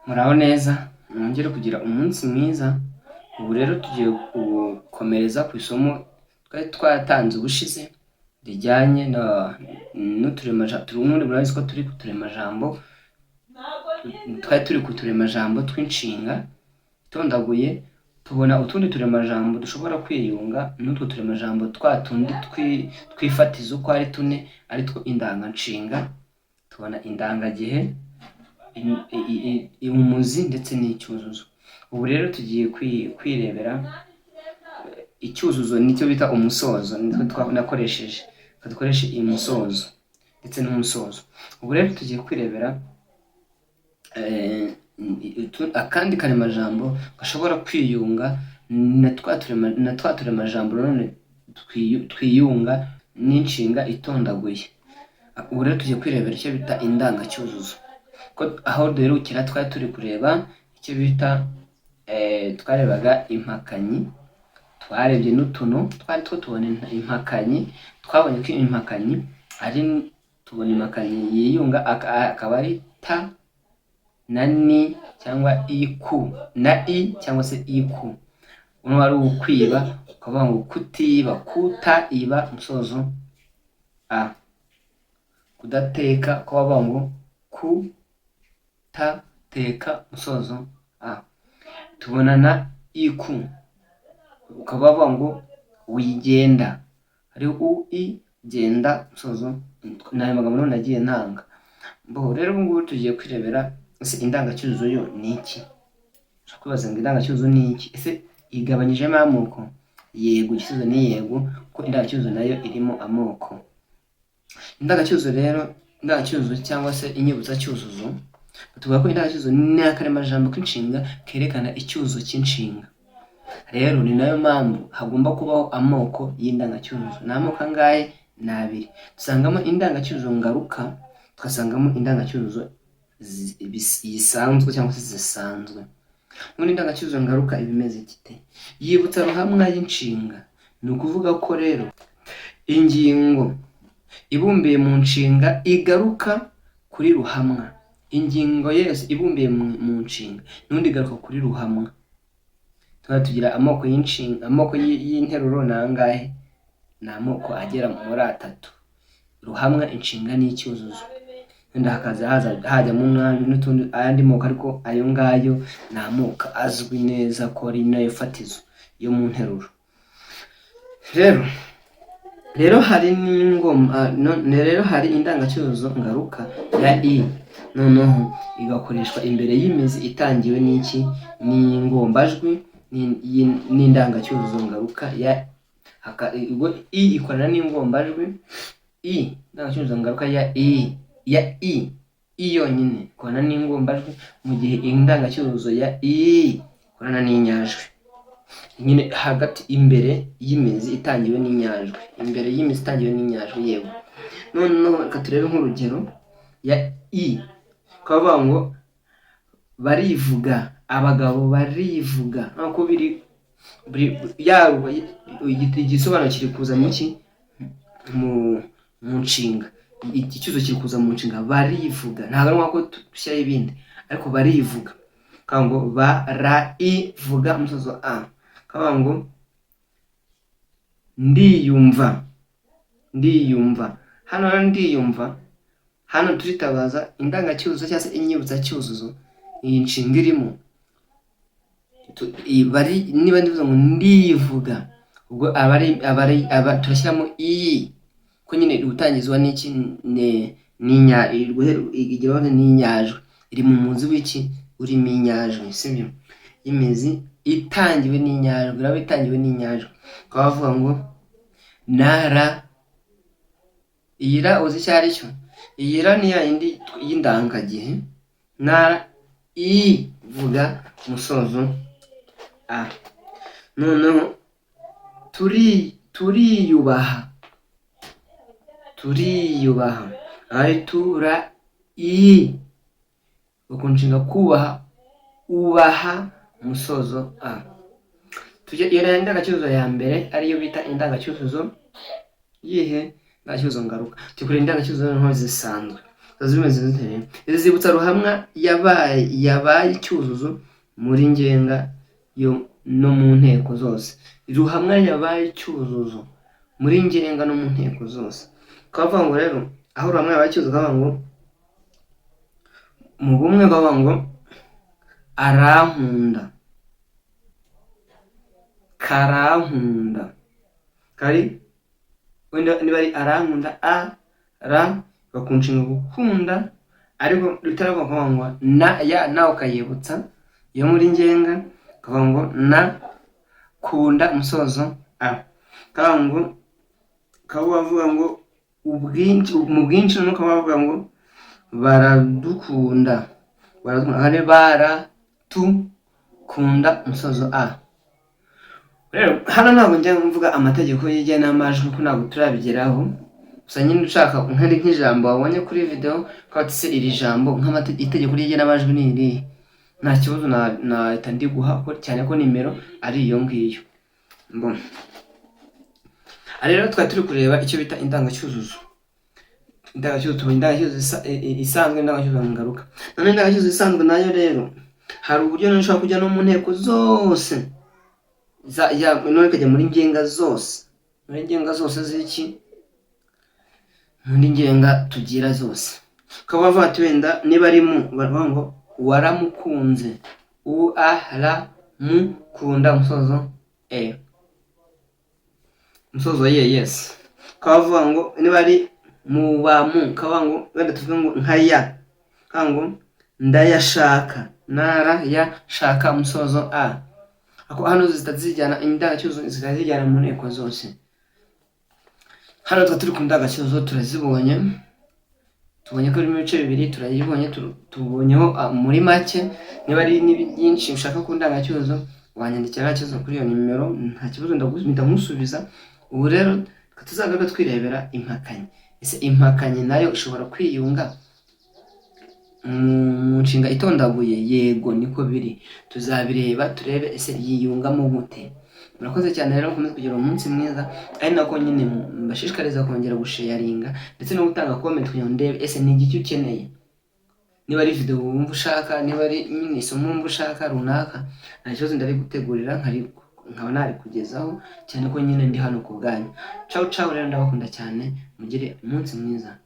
Muraho neza, mwongere kugira umunsi mwiza. Ubu rero tugiye gukomereza ku isomo twari twatanze ubushize rijyanye n'uturemajambo. Ubundi murabizi ko turi ku turemajambo, twari turi ku turemajambo tw'inshinga itondaguye, tubona utundi turemajambo dushobora kwiyunga n'utwo turemajambo twa tundi twifatizo uko ari tune, ari two indanganshinga. Tubona indangagihe, umuzi ndetse n'icyuzuzo. Ubu rero tugiye kwirebera icyuzuzo, nicyo bita umusozo, nitwo twanakoresheje. Reka dukoreshe umusozo ndetse n'umusozo. Ubu rero tugiye kwirebera akandi karemajambo gashobora kwiyunga na twa turemajambo nanone twiyunga n'inshinga itondaguye. Ubu rero tugiye kwirebera icyo bita indangacyuzuzo. Ko aho duherukira twari turi kureba icyo bita twarebaga impakanyi, twarebye n'utuno twari two tubona impakanyi. Twabonye ko impakanyi ari, tubona impakanyi yiyunga akaba ari ta na ni cyangwa iku na i cyangwa se iku. Uno wari ukwiba, ukavuga ngo kutiba, kutaiba, umusozo a. Kudateka, ukaba wavuga ngo kutateka, umusozo a. Tubona na iku, ukaba wavuga ngo wigenda, hari u i genda, umusozo. Ni ayo magambo none nagiye ntanga. Bo rero ubu ngubu tugiye kwirebera: ese indangacyuzuzo yo ni iki? Ushobora kwibaza ngo indangacyuzuzo ni iki? Ese igabanyijemo amoko? Yego, igisubizo ni yego, kuko indangacyuzuzo nayo irimo amoko. Indangacyuzuzo rero, indangacyuzuzo cyangwa se inyibutsacyuzuzo, tuvuga ko indangacyuzuzo ni akaremajambo k'inshinga kerekana icyuzuzo cy'inshinga. Rero ni nayo mpamvu hagomba kubaho amoko y'indangacyuzuzo. Ni amoko angahe? Ni abiri. Dusangamo indangacyuzuzo ngaruka, tugasangamo indangacyuzuzo zisanzwe cyangwa se zisanzwe. Ubundi indangacyuzuzo ngaruka iba imeze ite? Yibutsa ruhamwa y'inshinga. Ni ukuvuga ko rero ingingo ibumbiye mu nshinga igaruka kuri ruhamwa. Ingingo yose ibumbiye mu nshinga n'ubundi igaruka kuri ruhamwa. Tuba tugira amoko y'inshinga, amoko y'interuro ni angahe? Ni amoko agera muri atatu: ruhamwa, inshinga n'icyuzuzo. Wenda hakaza haza hajyamo n'utundi, ayandi moko, ariko ayo ngayo ni amoko azwi neza ko ari nayo fatizo yo mu nteruro. Rero hari n'ingoma rero hari indangacyuzuzo ngaruka ya i, noneho igakoreshwa imbere y'imizi itangiwe n'iki? N'ingombajwi n'indangacyuzuzo ngaruka ya ubwo i ikorana n'ingombajwi i. Indangacyuzuzo ngaruka ya i, ya i, i yonyine ikorana n'ingombajwi, mu gihe indangacyuzuzo ya i ikorana n'inyajwi nyine hagati, imbere y'imizi itangiwe n'inyajwi, imbere y'imizi itangiwe n'inyajwi. Yewe, noneho reka turebe nk'urugero ya i, bakaba bavuga ngo barivuga, abagabo barivuga. Nk'uko biri yaba igisobanuro kiri kuza mu ki? Mu nshinga. Icyuzuzo kiri kuza mu nshinga barivuga. Ntabwo ari ngombwa ko dushyiraho ibindi, ariko barivuga, kavuga ngo baraivuga, umusozo a. Kavuga ngo ndiyumva, ndiyumva. Hano rero ndiyumva, hano turitabaza indangacyuzuzo cyangwa se inyibutsacyuzuzo. Iyi nshinga irimo bari, niba ndivuze ngo ndivuga, ubwo abari aba turashyiramo i, ko nyine gutangizwa n'iki? N'inya igeraho n'inyajwi, iri mu muzi w'iki? Urimo inyajwi, sibyo? Y'imizi itangiwe n'inyajwi, iraba itangiwe n'inyajwi. Bakaba bavuga ngo nara. Iyi ra uzi icyo ari cyo? Iyi ra ni ya yindi y'indangagihe. Nara i vuga, umusozo a. Noneho turiyubaha, turiyubaha, ari tura i nshinga kubaha, ubaha, umusozo a. Tujye iyo ni indangacyuzuzo ya mbere, ariyo bita indangacyuzuzo yihe? Indangacyuzuzo ngaruka. Tukureba indangacyuzuzo noneho zisanzwe. Ziba zimeze zite rero? Izi zibutsa ruhamwa yabaye icyuzuzo muri ngenga yo no mu nteko zose. Ruhamwa yabaye icyuzuzo muri ngenga no mu nteko zose. Ukavuga ngo rero aho ruhamwa yabaye icyuzuzo, ukavuga ngo mu bumwe, ukavuga ngo arankunda, karankunda, kari wenda niba ari arankunda, a ra bakunshinga gukunda, ariko ritaravuga, kuvuga ngo na ya na ukayibutsa yo muri ngenga, ukavuga ngo na kunda umusozo a, ukavuga ngo ukaba wavuga ngo ubwinshi, mu bwinshi noneho ukaba wavuga ngo baradukunda, baradukunda, hari baratukunda umusozo a. Rero hano ntabwo njya mvuga amategeko y'igenamajwi kuko ntabwo turabigeraho. Gusa nyine ushaka nk'ari nk'ijambo wabonye kuri video, ukaba uti: "Se iri jambo itegeko ry'igenamajwi ni irihe?" Nta kibazo, nahita ndiguha cyane ko nimero ari iyo ngiyo. Mbona aha rero twari turi kureba icyo bita indangacyuzuzo. Indangacyuzuzo, tubonye indangacyuzuzo isanzwe, indangacyuzuzo ngaruka. None indangacyuzuzo isanzwe nayo rero hari uburyo noneho ushobora kujya no mu nteko zose za ya, none ikajya muri ngenga zose, muri ngenga zose z'iki, muri ngenga tugira zose. Ukaba wavuga ati wenda niba ari mu, baravuga ngo waramukunze, u a r mu kunda umusozo e, umusozo ye, yes. Ukaba wavuga ngo niba ari mu ba mu, ukaba ngo wenda tuvuge ngo nka ya, ukaba ngo ndayashaka, nara ya shaka umusozo a. Ako hano zihita zijyana indangacyuzuzo, zihita zijyana mu nteko zose. Hano tuba turi ku ndangacyuzuzo, turazibonye, tubonye ko irimo ibice bibiri, turayibonye, tubonyeho muri make. Niba ari byinshi ushaka ku ndangacyuzuzo, wanyandikira nta kibazo kuri iyo nimero, nta kibazo, ndaguhita nkusubiza. Ubu rero reka tuzagaruke twirebera impakanyi. Ese impakanyi nayo ishobora kwiyunga mu nshinga itondaguye? Yego, niko biri. Tuzabireba turebe ese yiyungamo gute. Murakoze cyane rero, mukomeze kugira umunsi mwiza, ari nako nyine mbashishikariza kongera gusharinga ndetse no gutanga comment kugira ngo ndebe ese ni igiki ukeneye, niba ari video wumva ushaka, niba ari nyine isomo wumva ushaka runaka, nta kibazo, ndabigutegurira nkaba narikugezaho, cyane ko nyine ndi hano ku bwanyu. Ciao ciao rero, ndabakunda cyane, mugire umunsi mwiza.